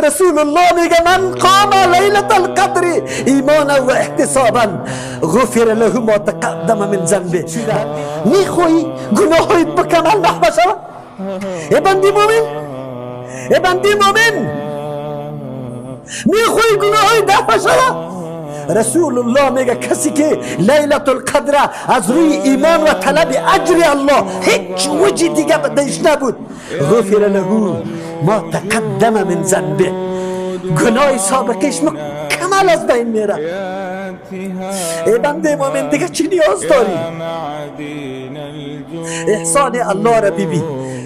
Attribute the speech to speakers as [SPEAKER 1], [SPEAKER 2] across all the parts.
[SPEAKER 1] رسول الله میگه من قام لیلة القدر ایمانا و احتسابا غفر له ما تقدم من ذنبه. میخوایی گناهایت مکمل محو شود؟ ای بندی مومن، ای بندی مومن، میخوایی گناهایت دفع شود؟ رسول الله میگه کسی که لیلة القدر از روی ایمان و طلب اجر الله هیچ وجه دیگه بدش نبود، غفر له ما تقدم من ذنبه، گناه سابقش مکمل از بین میره. ای بنده مومن دیگه چی نیاز داری؟ احسان الله را ببین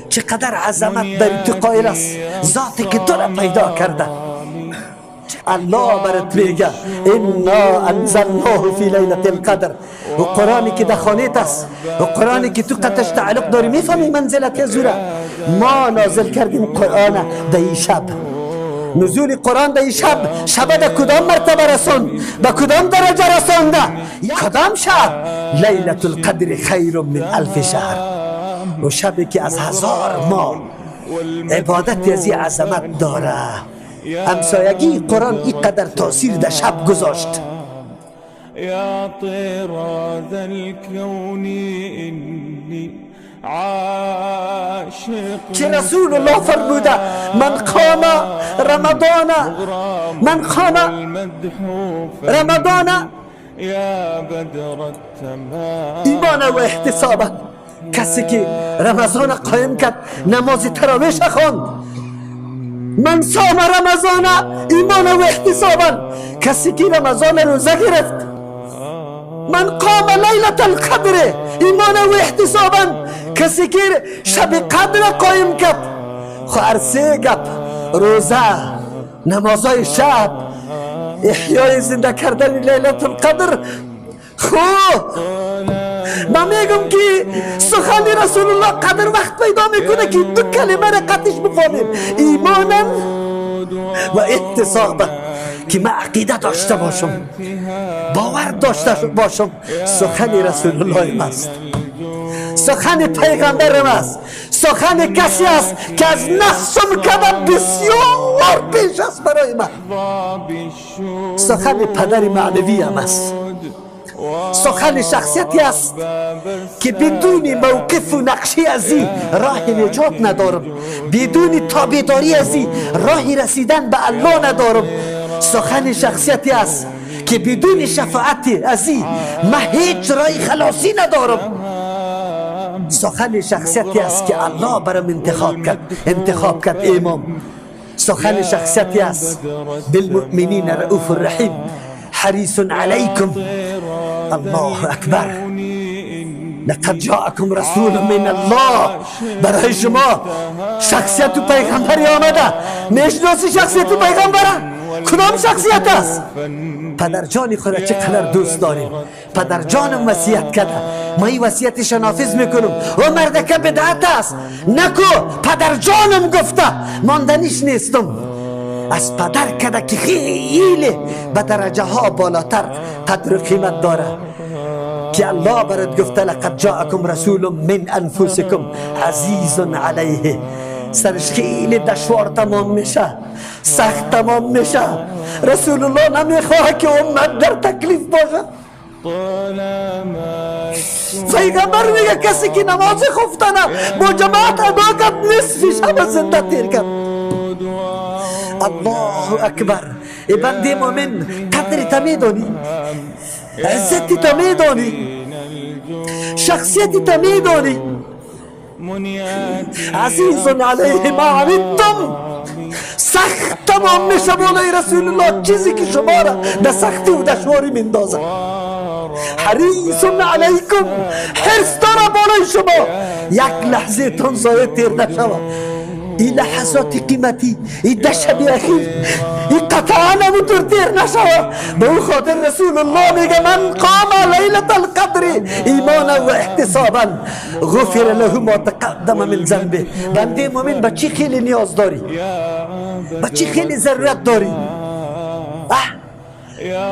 [SPEAKER 1] چقدر عظمت بر تو قائل است، ذاتی که تو را پیدا کرده. الله برات میگه انا انزلناه فی لیلة القدر. و قرآنی که در خانه است و قرآنی که تو قطش تعلق داری، میفهمی منزلت زوره. ما نازل کردیم قرآن در این شب. نزول قرآن در این شب، شب در کدام مرتبه رسوند، به کدام درجه رسانده؟ کدام شب؟ لیلة القدر خیر من الف شهر. و شبی که از 1000 ماه عبادت از عظمت داره. همسایگی قرآن اینقدر تاثیر در شب گذاشت.
[SPEAKER 2] یا طراز الكون انی عاشق.
[SPEAKER 1] که رسول الله فرموده من قام رمضان، من قام رمضان ایمان و احتسابا، کسی که رمضان قایم کرد، نماز تراویح خواند، من صام رمضان ایمان و احتسابا، کسی که رمضان روزه گرفت، من قام لیلة القدر ایمان و احتسابا، کسی که شب قدر قایم کرد. خو هر سه گپ، روزه، نمازهای شب، احیای زنده کردن لیلة القدر. خو من میگم که سخن رسول الله قدر وقت پیدا میکنه که دو کلمه را قطعش بفهمیم، ایمانا و احتسابا، که من عقیده داشته باشم، باور داشته باشم. سخن رسول الله است، سخن پیغمبر است، سخن کسی است که از نفسم کدام بسیار پیش است برای من. سخن پدر معنوی هم است، سخن شخصیتی است که بدون موقف و نقشی ازی راه نجات ندارم، بدون تابعداری ازی راه رسیدن به الله ندارم. سخن شخصیتی است که بدون شفاعت ازی من هیچ راه خلاصی ندارم. سخن شخصیتی است که الله برام انتخاب کرد، انتخاب کرد امام. سخن شخصیتی است بالمؤمنین رؤوف الرحیم حریص علیکم. الله اکبر. لقد جاءکم رسول من الله. برای شما شخصیت و پیغمبری آمده. میشناسی شخصیت و پیغمبره؟ کدام شخصیت است؟ پدرجان خود چقدر دوست داریم، پدرجانم وصیت کرده، ما این وصیتش نافذ میکنم. و مردکه بدعت است نکو، پدرجانم گفته ماندنیش نیستم. از پدر کده که خیلی به درجه ها بالاتر قدر و قیمت داره، که الله برات گفته لقد جاءکم رسول من انفسکم عزیز علیه. سرش خیلی دشوار تمام میشه، سخت تمام میشه. رسول الله نمیخواه که امت در تکلیف باشه. پیغمبر میگه کسی که نماز خفتنه با جماعت ادا کرد نصف شب زنده تیر کرد. الله اکبر. ای بنده مومن، قدر تا میدانی، عزت تا میدانی، شخصیت تا میدانی. عزیز علیه ما عنتم. سخت تمام میشه بالای رسول الله چیزی که شما را در سختی و دشواری میندازه. حریص علیکم، حرص داره بالای شما، یک لحظه تان ضایع تیر نشود. این لحظات قیمتی، این ده شب اخیر، این قطعا همونطور تیر نشود. به او خاطر رسول الله میگه من قام لیلة القدر ایمانا و احتسابا غفر له ما تقدم من ذنبه. بنده مومن به چی خیلی نیاز داری؟ به چی خیلی ضرورت داری؟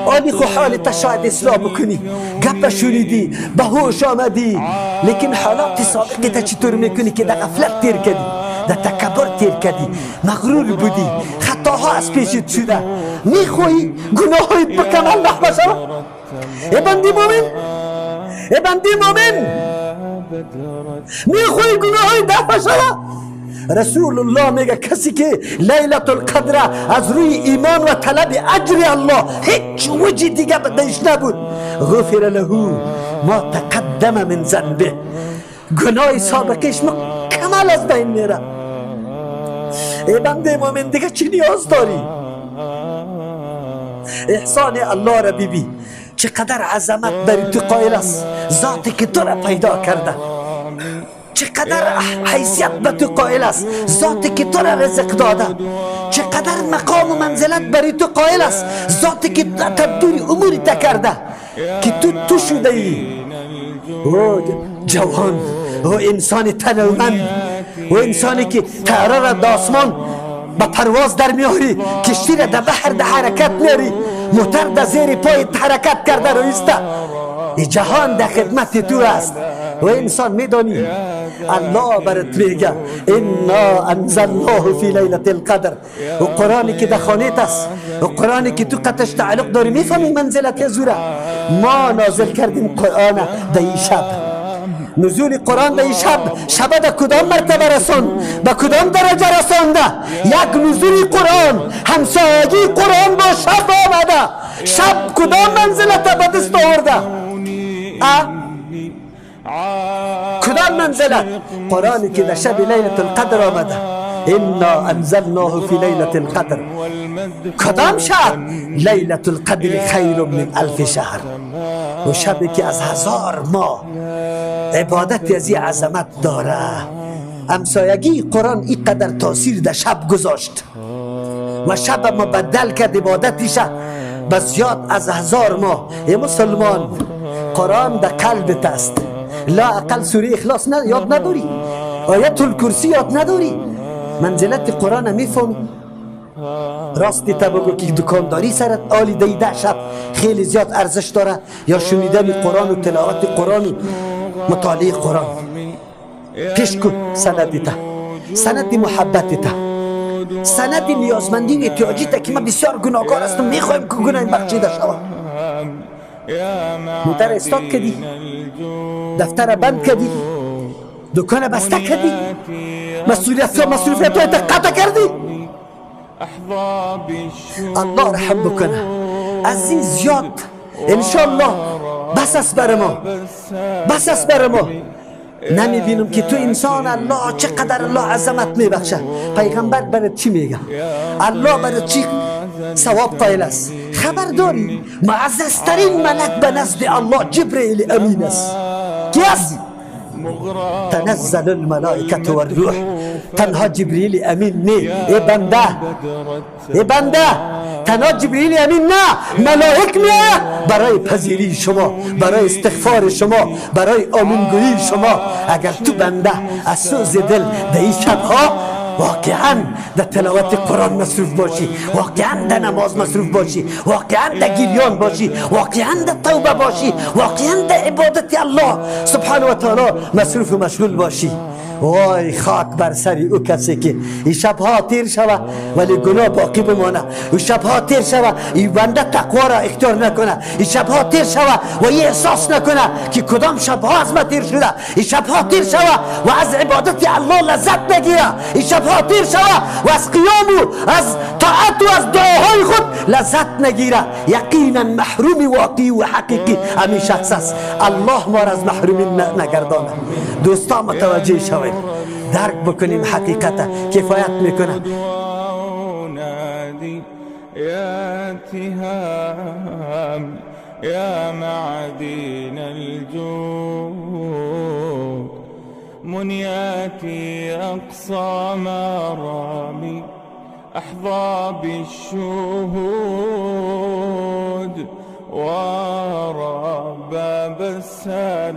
[SPEAKER 1] آنی خو حالت شاید اصلاح بکنی، گپ شنیدی، به هوش آمدی، لیکن حالات سابقه تا چطور میکنی که در غفلت تیر کردی؟ در تکبر تیر کردی، مغرور بودی، خطاها از پیشت شده، میخوایی گناهایت مکمل محو شود؟ ای بندی مومن، ای بندی مومن، میخوایی گناهایت دفع شود؟ رسول الله میگه کسی که لیلة القدر از روی ایمان و طلب اجر الله هیچ وجه دیگه بدش نبود، غفر له ما تقدم من ذنبه، گناه سابقش مکمل از بین میره. ای بنده مومن دیگه چی نیاز داری؟ احسان الله را ببین چقدر عظمت بر تو قائل است، ذاتی که تو را پیدا کرده، چقدر حیثیت به تو قائل است، ذاتی که تو را رزق داده، چقدر مقام و منزلت برای تو قائل است، ذاتی که تدبیر امور تا کرده که تو شده ای. او جوان، او انسان تنومند، او انسانی که تاره را در آسمان به پرواز در میاری، کشتی را در بحر در حرکت میاری، موتر در زیر پای حرکت کرده رویسته، جهان در خدمت تو است. و انسان میدانی الله برات میگه انا انزلناه فی لیلة القدر. و قرآنی که در خانه است، و قرآنی که تو قطش تعلق داری، میفهمی منزلت زوره. ما نازل کردیم قرآن در این شب. نزول قرآن در این شب، شب در کدام مرتبه رساند، به کدام درجه رسانده؟ یک نزول قرآن، همسایگی قرآن با شب آمده. شب کدام منزلت به دست آورده؟ کدام منزلت؟ قرآنی که در شب لیلة القدر آمده، انا انزلناه فی لیلة القدر. کدام شب؟ لیلة القدر خیر من الف شهر. و شبی که از 1000 ماه عبادت از این عظمت داره. همسایگی قرآن اینقدر تاثیر در شب گذاشت و شب مبدل کرد عبادتش به زیاد از 1000 ماه. ای مسلمان، قرآن در قلبت است. لا اقل سوره اخلاص یاد نداری، آیت الکرسی یاد نداری، منزلت قرآن میفهمی؟ راستی تا بگو که دکانداری سرت آلی ده شب خیلی زیاد ارزش داره، یا شنیدن قرآن و تلاوت قرآن و مطالعه قرآن؟ پیش کن سندی تا، سند محبت تا، سند نیازمندی و احتیاجی تا که من بسیار گناهکار هستم، میخوایم که گناه بخشیده شود. موتر استاد کردی، دفتر بند کردی، دکان بسته کردی، مسئولیت های قطع کردی. الله رحم بکنه از این زیاد انشالله. بس است بر ما، بس است بر ما. نمیبینم که تو انسان الله چقدر الله عظمت میبخشه. پیغمبر برات چی میگه؟ الله برات چی ثواب قائل است؟ خبر داری معززترین ملک به نزد الله جبرئیل امین است. کی است؟ تنزل الملائکه و الروح. تنها جبرئیل امین نه، ای بنده، ای بنده، تنها جبرئیل امین نه، ملائک میآید برای پذیری شما، برای استغفار شما، برای آمینگویی شما. اگر تو بنده از سوز دل در این شبها واقعا در تلاوت قرآن مصروف باشی، واقعا در نماز مصروف باشی، واقعا در گریان باشی، واقعا در توبه باشی، واقعا در عبادت الله سبحانه و تعالی مصروف و مشغول باشی، وای خاک بر سر او کسی که این شبها تیر شوه ولی گناه باقی بمانه، او شبها تیر شوه این بنده تقوا را اختیار نکنه، این شبها تیر شوه و این احساس نکنه که کدام شبها از ما تیر شده، این شبها تیر شوه و از عبادت الله لذت نگیره، این شبها تیر شوه و از قیام و از طاعت و از دعاهای خود لذت نگیره. یقینا محروم واقعی و حقیقی همین شخص است. الله ما را از محرومی نگردانه. دوستان متوجه شوید، درک بکنیم حقیقت کفایت میکنه.
[SPEAKER 2] يا معدن الجود منياتي أقصى مرامي أحظى بالشهود ورب باب السلام.